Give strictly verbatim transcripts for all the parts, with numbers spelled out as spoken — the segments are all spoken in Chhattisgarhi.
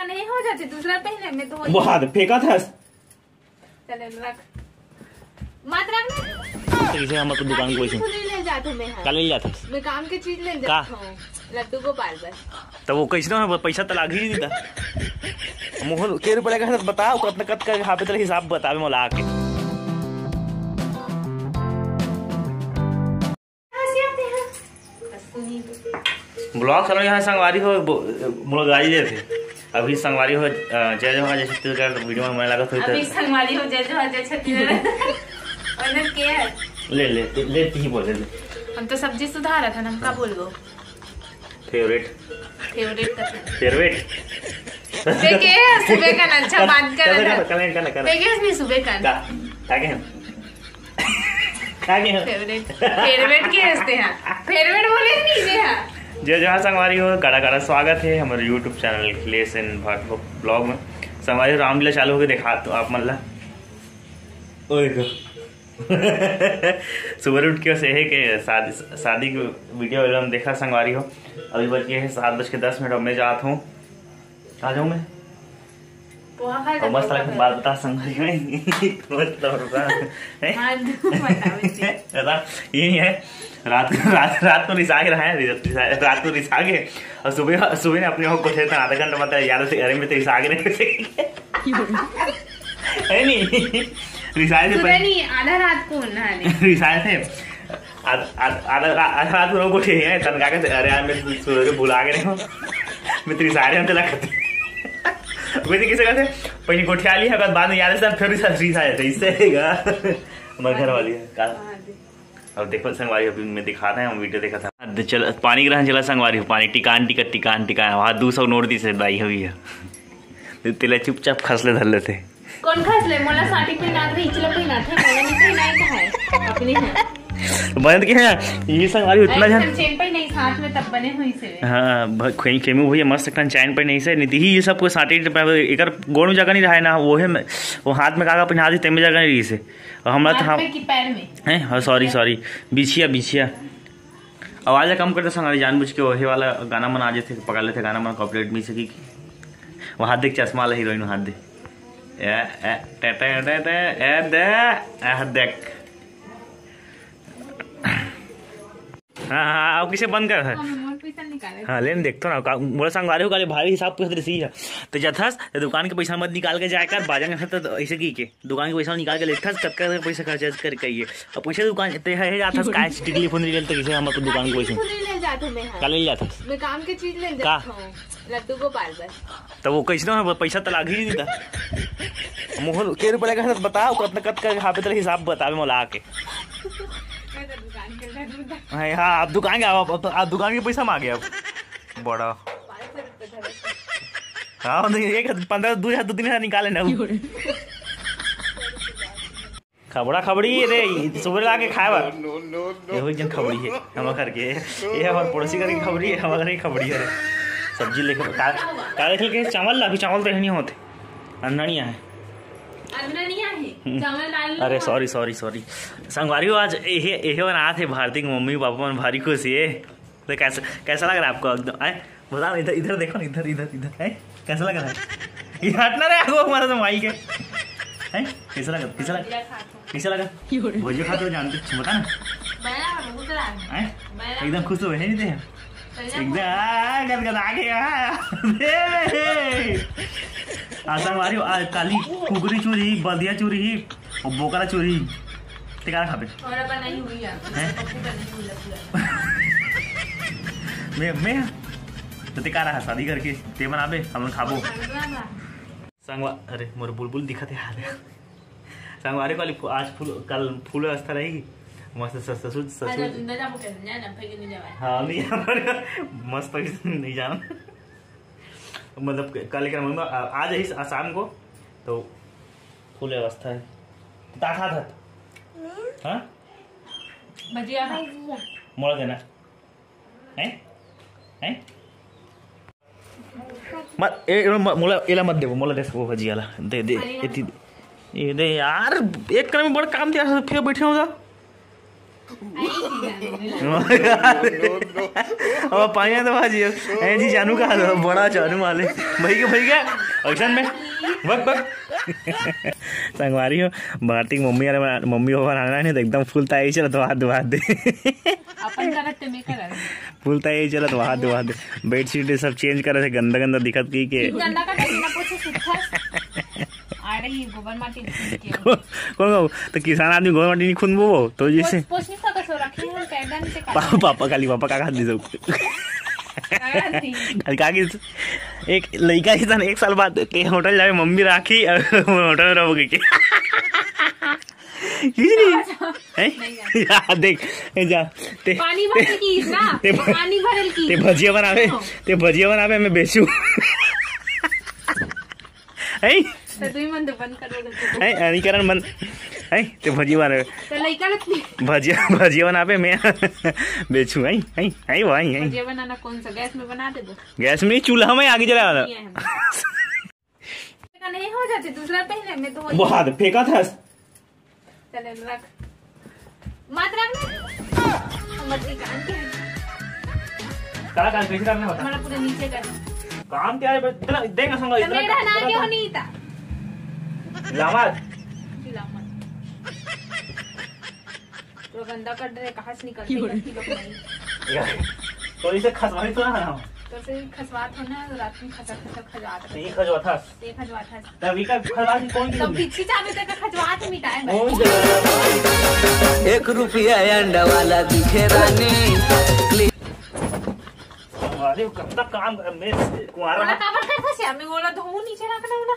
नहीं हो जाती, दूसरा पहले में तो वो हाथ फेंका था। चले रख, मत रख ना। तो इसे हम अपन दुकान को इसे ले ले जाते मैं, हाँ। कल ले जाता। मैं काम की चीज ले जाता हूँ, लड्डू गोपाल बस। तो वो कैसे ना पैसा तो लाग ही नहीं था। मोहन के रुपया लगा था, बताओ कतना कत का यहाँ पे तेरा हिसाब बतावे मोला आके। ब्लॉग चलो यहाँ संगवारी हो, बो-, मोला गाड़ी देते। अभी संगवारी हो, अ, जय जोहार, जय छत्तीसगढ़, तो वीडियो में मैं लगा था अभी इधर। संगवारी हो, जय जोहार, जय छत्तीसगढ़। और इधर के है? ले, ले, ले, ले, तू ही बोल, ले, ले। हम तो सब्जी सुधारत हन, हम का बोलबो? फेवरेट। फेवरेट का फेवरेट। सुबह के है, सुबह का ना, अच्छा, बात कर रहा था। कमेंट करना, करना। फेंके नहीं सुबह का। का? का के हम? का के हम? फेवरेट, फेवरेट के हंसते हैं। फेवरेट बोले नहीं जे हाँ। जय जोहार संगवारी हो, गाड़ा गाड़ा स्वागत है हमारे YouTube चैनल क्लेश एंड भट्ट ब्लॉग में। संगवारी हो, रामलीला चालू हो गई, देखा तो आप मन ला। ओ देखो। सुबह उठ के से है के शादी, शादी की वीडियो वाला हम देखा संगवारी हो। अभी बज गए हैं सात बज के दस मिनट, अब मैं जात हूँ। आ जाऊँ मैं? पोहा खा और मस्त लगे। बात बता संगवारी में। मस्त लगे बता। हैं? हाँ, तू बता वैसे। बता, ये नहीं है। रात को, रात, रात को रिसा के रहा है, रिसा-, रात को रिसा के। और सुबह, सुबह ने अपने आप को थे आधा घंटा बताया, यार, से, अरे, मैं तो रिसा के रहे। है नहीं? रिसाए थे सुबह पर नहीं, आधा रात को नहाने। रिसाए थे। आध-, आध-, आधा रा-, आधा रात को लोग उठे हैं, तन का कहते, "अरे यार, मैं सु-, सु-, भुला गए हूँ।" मैं तेरी सारे हम चला करते। वैसे किसे कहते, पहले गोठिया ली है, बाद में याद है सब फिर रिसा-, रिसाए थे, इससे हैगा। हमारे घर वाली है, का? हाँ, देख। अब देखो संगवारी, अभी मैं दिखाता हूँ, हम वीडियो देखा था। चल, पानी ग्रहण चला संगवारी, पानी टिकान टिका, टिकान टिका, वहाँ दो सौ नोट दी से दाई हुई है। तेला चुपचाप खसले धर लेते। कौन खसले? मोला साटी पहिनात रही, इचला पहिनात है, मोला नहीं पहिनाई का है, अपनी है। तो बंद के है, ये संगवारी उतना जन चेन पहिनाई साथ में तब बने हुई से। हाँ, भ-, कहीं खेमू भैया मस्त एक ठन चैन पहिनाई से, नहीं तो ही ये सब को साटी पे एकर गोड़ में जगह नहीं रहा है ना, वो है मैं, वो हाथ में काका पहिना दी, तेमे जगह नहीं रही से। और हमरा तो हाथ हम में कि पैर में? हैं? हाँ, सॉरी, सॉरी, बिछिया, बिछिया। आवाज कम कर दे संगवारी, जानबूझ के वही वाला गाना मन आ जाते, पकड़ लेते गाना मन कॉपीराइट मिल सकी। वो हाथ देख, चश्मा वाला हीरोइन हाथ दे। ए, ए, टे, टे, टे, टे, ए, दे, ए, देख। हाँ, हाँ, अब किसे बंद कर है? हाँ, मोर पैसा निकाले। हाँ, लेन देखतो ना, का, मोला संगवारी हो, काले भारी हिसाब पूछत रही है। तो जथस, तो दुकान के पैसा मत निकाल के जाए कर, बाजार में तो ऐसे की के, दुकान के पैसा निकाल के लेथस, कतका पैसा खर्चा करके आइए। अब पूछे दुकान, ते है, है जाथस, काय टिकली फुंदरी ले, तो किसे हम अपन दुकान के पैसा ले ले जाते मैं, हाँ। का ले जाथस? मैं काम की चीज ले का? जाता हूँ, लड्डू गोपाल बस। तो वो कैसे ना, पैसा तो लाग ही नहीं था। मोहन के रुपया लगा था, बताओ, कतना, कतका यहाँ पे तेरा हिसाब बतावे मोला आके। मैं तो दुकान के लड्डू दा- हाँ, हाँ, आप दुकान के, आप, आप, आप दुकान के पैसा मांगे अब। बड़ा। पाँच सौ रुपये था वैसे। हाँ, नहीं, एक पन्द्रह, दो हजार, दो तीन हजार निकाले ना वो। खबड़ा खबड़ी रे, सुबह ला के खाए बर। ये हो एक जन खबड़ी है, हम घर के। ये हमारे पड़ोसी घर की खबड़ी है, हमारे घर की खबड़ी है रे। सब्जी लेके का, का लेके के चावल ला, अभी चावल तो नहीं होते। अन्ना नहीं आए। अन्ना नहीं आए। हम्म। चावल डाल लो। अरे सॉरी, सॉरी, सॉरी। संगवारी हो, आज यही, यही बनात हे भारती के मम्मी पापा मन भारी खुश हे। तो कैसा, कैसा लग रहा है आपको एकदम? आए, बताओ, इधर, इधर देखो ना, इधर, इधर, इधर, हैं? कैसा लग रहा है? ये हटना रे, आगो हमारा तो माई के। हैं? कैसा लगा? कैसा लगा? कैसा लगा? भुजिया खाते हो जानते हो, बता ना। बड़ा, बहुत लाग। हैं? बड़ा। एकदम खुश हो गए, नहीं थे? बड़ा। एकदम, आ, गदगदा के, आ। आ, संगवारी, आ, काली कुकरी चुरही, बधिया चुरही, अउ बोकरा चुरही, ते काला खाबे? और अपन नहीं हुई है। हैं? पप्पू का नहीं हुई है पूरा। मैं, मैं? तो ते का रहा शादी करके? ते बनाबे, हमन खाबो। खाना बना। संगवा-, अरे, मोर बुलबुल दिखत हे यार। संगवारी वाली फु-, आज फूल, कल फूल व्यवस्था रही। मस्त स-, ससुर, ससुर। आज तुम ना जाबो कैसे? ना, ना, फेंक नहीं जावा। हाँ, नहीं जावा। मस्त नहीं जावा। मतलब, कल के मतलब, आ-, आज ही शाम को, तो फुल व्यवस्था है। का खात हस? हाँ? भजिया खा। मोला देना। हैं? हैं? मत, ए, ए, म-, मोला, एला मत देबो, मोला दे सकबो भजिया ला। दे, दे, अरे यार। एती, ये दे यार, एक कन में बड़ काम दिया, फिर बैठे हो जा। अब पानी तो बाजी, ए जी जानू का हाल, बड़ा जानू वाले भाई के, भाई के एक्शन में बक बक। संगवारी हो, भारती के मम्मी वाला, मम्मी पापा रहना नहीं तो एकदम फुल ताई चलत वहां दुआ दे। अपन करत ते मैं करत। फुल ताई चलत वहां दुआ दे। बेडशीट ये सब चेंज करे से गंदा गंदा दिखत की के। गंदा का बिना पोछे सुखा। अरे ये गोबर माटी नहीं किया। कौन हो? तो किसान आदमी गोबर माटी नहीं खुनबो, तो जैसे पोछ, पोछ नहीं सकत हो, रखे हैं पैदा नहीं से पा-, पापा खाली, पापा का खाती सब। काका नहीं। खाली का की एक लइका ही तन एक साल बाद के होटल जावे, मम्मी राखी और होटल में रहोगे के। कुछ नहीं। हैं? नहीं यार। यार देख, ए जा, ते, पानी भरल की ना, ते, पानी भरल की। ते भजिया बनावे, हाँ। ते भजिया बनावे, मैं बेचू। हैं? तो तू ही मन तो बंद कर दो। हैं? अनिकरण बंद। हैं? ते भजिया बनावे। तो लइका लोग की। भजिया, भजिया बनावे, मैं बेचू। हैं? हैं? हैं? वो हैं? हैं? भजिया बनाना कौन सा? गैस में बना दे दो। गैस में नहीं, चूल्हा में आगे जला वाला। ये है। का नहीं हो जाते, दूसरा पहले मैं तो वो हाथ फेंका था। चले रख, मत रख ना। मत निकाल के। करा काम कैसे करना होता? हमारा पूरा नीचे कर। काम क्या है बस? इतना देख ना, समझ तो इतना मेरा ना इतना आगे तो होनी था। लामत। लामत। तो गंदा कर दे, कहाँ से निकलते हैं, लड़की लोग नहीं। तो इसे खसवाई तो ना हम। तो से खसवात हो ना, रात में खसक खसक खजवात हो। ठीक खजवा था। ठीक खजवा था। तभी का खजवा की कौन तब सी? पीछे जाने तक खजवात मिटाए मैं। कौन सी? एक रुपया अंडा वाला दिखे रानी। अरे कब तक काम में कुआरा? वाला काबर कर फंसे? हमने बोला धो नीचे रखना वाला।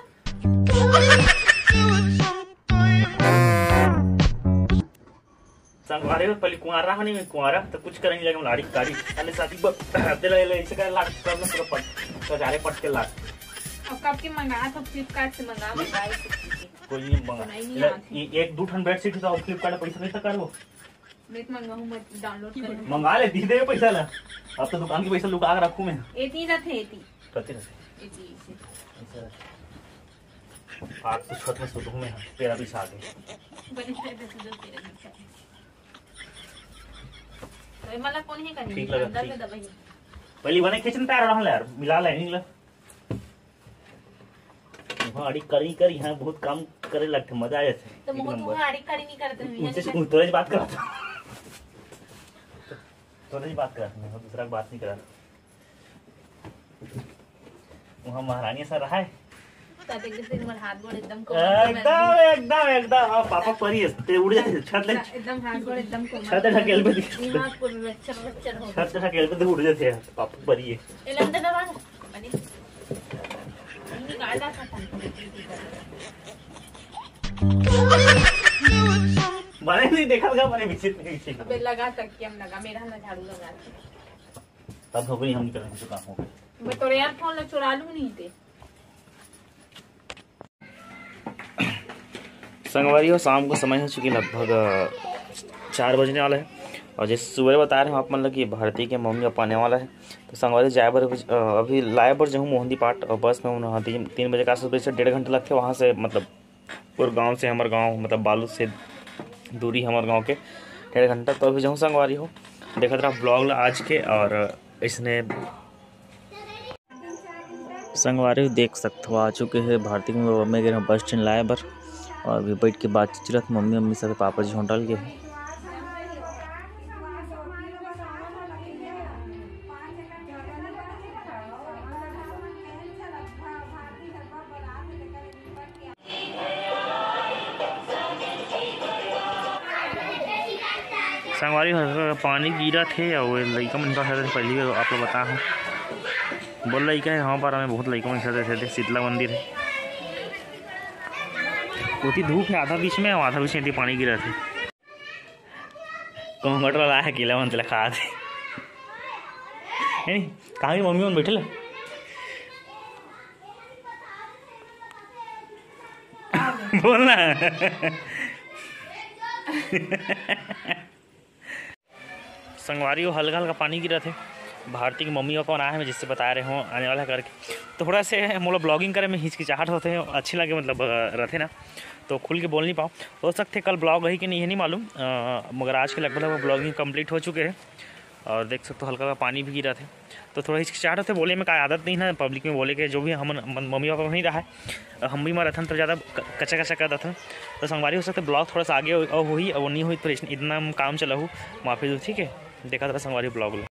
संगवारी हो, पहले कुंवारा हो नहीं, कुंवारा तो कुछ करने लगे लाड़ी कारी। अरे शादी ब-, तेरा ये ऐसे करे लाग, सब लोग पूरा पट, सजारे पट के लाग। अब कब के मंगा तो Flipkart से मंगा, मंगा ये सब चीजें। कोई नहीं मंगा। बनाई नहीं तेरा आती। ये एक दो ठन बेडशीट तो Flipkart पैसा कैसे कर लो? मैं तो मंगाऊँ, मैं download कर लूँ। मंगा ले, दी दे पैसा ला। अब तो दुकान की पैसा लुका के रखूँ मैं। एती रहते, एती। करते रहते। एती, एती। ऐसा। आज तो छत में सुतहूँ मैं, तेरा भी साथ है। बने रहते सुतहूँ तेरे भी साथ। तो ये वाला कौन है कहीं? ठीक लगा, अंदर ठीक। से दबाइए। पहली बने खींचन तैयार रहल यार, मिला ले, नहीं ला। वहाँ अड़ी करी करी, यहाँ बहुत काम करे लगते, मजा आ जाते। तो एक मुँह नंबर। तुम अड़ी करी नहीं करते हैं, उनसे यानी तोरे से बात करा था। तोरे से बात करा था, मैं दूसरा बात नहीं करा। वहाँ महारानी सा रहा है। ताते के दिन हमारे हाथ गोड़ एकदम कोमल एकदम, एकदम, एकदम। हाँ, पापा परी है, ते उड़ जाते छत ले। एकदम हाथ गोड़ एकदम कोमल। छत ढकेल पे दिख-, यहाँ पूरे लच्चर लच्चर हो। छत ढकेल पे दिख, उड़ जाते हैं, पापा परी है। ये लंदन दबा दे। अरे, ये निकाल रहा था। मैंने नहीं देखा था, मैंने विचित्र नहीं देखा। अबे लगा तक कि हम लगा, मेरा ना झाड़ू लगा। तब हो गई, हम निकल रहे हैं, काम हो गया। मैं तोरे यार फोन ला चुरा लूँ नहीं ते। संगवारी हो, शाम को समय हो चुकी, लगभग, अ, चार बजने वाला है। और जैसे सुबह बता रहे हो आप, मतलब कि भारती के मम्मी पापा आने वाला है, तो संगवारी जाए बर अभी, अ, अभी लाए बर जाऊँ मोहंदी पाट, और बस में उन्हें तीन, तीन बजे का आसपास से डेढ़ घंटा लगते वहाँ से, मतलब पूरे गांव से हमर गांव, मतलब बालू से दूरी हमर गांव के डेढ़ घंटा। तो अभी जाऊँ संगवारी हो, देखत रहा ब्लॉग ला आज के। और इसने संगवारी हो देख सकत हो, आ चुके हैं भारती के मम्मी गे हे बस स्टैंड लाए बर। और अभी बैठ के बातचीत चलत मम्मी, मम्मी सब पापा जी होटल गे हे। संगवारी हो, पानी गिरत हे अउ लइका मन का शायद पहली बार आप लोग बता हूँ, बोल लइका है, हाँ, पर हमें बहुत लइका मन शायद शीतला मंदिर है, ओती धूप है, आधा बीच में, आधा बीच में पानी गिरत है। कोंगट वाला है, केला मन तेला खात हे। ए, कहाँ की मम्मी मन बैठे ले? बोल ना। संगवारी हो, हल्का हल्का पानी गिरत हे। भारती के मम्मी पापा मन आए हे, मैं जिससे बता रहे हो आने वाला हे करके। थोड़ा से मोला ब्लॉगिंग करे में हिचकिचाहट होथे, अच्छी लगे, मतलब, अ, रथे ना, तो खुल के बोल नहीं पाओ। हो सकथे कल ब्लॉग रही कि नहीं, ये नहीं मालूम, अ, मगर आज के लगभग, लगभग ब्लॉगिंग कंप्लीट हो चुके हैं। और देख सकते हो, हल्का हल्का पानी भी गिरा थे, तो थोड़ा हिचकिचाहट होथे बोले में, का आदत नहीं ना पब्लिक में बोले के, जो भी हमन, हमन मम्मी पापा नहीं रहा है, हम भी मारे थन तो ज़्यादा क-, कच्चा कच्चा कर देथन। तो संगवारी, हो सकता है ब्लॉग थोड़ा सा आगे हो-, होही, अब वो नहीं हुई तो इतना हम काम चलाहू, माफ़ी दो, ठीक है। देखा था संगवारी ब्लॉग लो।